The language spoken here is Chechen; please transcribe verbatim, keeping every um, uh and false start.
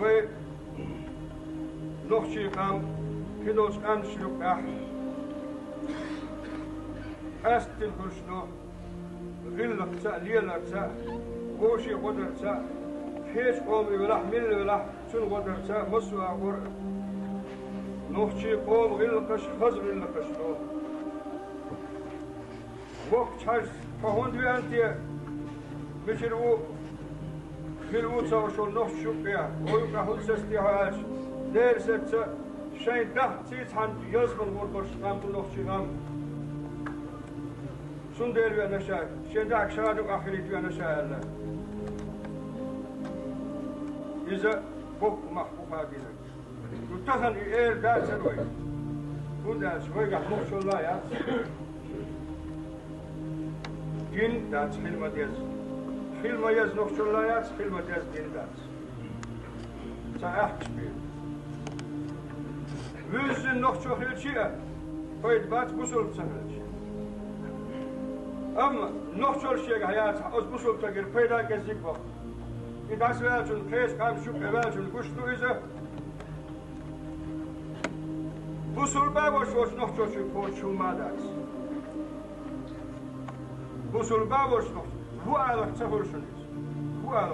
Вай нохчий къам кхидолчу къаьмнашна юкъахь къаьсттина хуьлуш ду гӀиллакхца а, леларца а, вовшийн гӀо дарца а, кхечу къоман велахь, милла велахь, цуьнан гӀо дарца а, массо а агӀор а. Нохчий къоман гӀиллакхаш хаза гӀиллакхаш ду. Воккхачу хьаьжас, хьо хӀунда веана те? Мичара ву, мила ву ца хууш волу нохчо юккъехь, хьо юкъахь хӀунда сецди хьо аьлча, дера сецна, шайн даха цийцахьана язбан гӀур барш къам бу нохчий къам. Цундела веана ша, шен даха ша юкъахь хилийта веана ша аьлла. Иза боккха мах бу хадийна. Ду тахана и эр дацара вай. ХӀунда аьлча вайгахь нохчалла яц. Дин дац хила ма деза. Хила ма еза нохчалла яц, хила ма деза дин дац. Ца аьхкаш бен. Вуьззина нохчо хилча а, пайда бац бусулба ца хилча. Амма нохчалла шегахь яцахь, оцу бусулба стагера пайда а, кӀезиг а боккху. И дӀасаваьллачунна, кхечу къаьмнаш юккъе ваьллачунна гуш ду иза. Бусулба а волуш волчу нохчочуьнга кхочуш хӀумма а дац. Бусулба а волуш нохчо ву аларх ца хуьлу шуна иза. Ву аларх.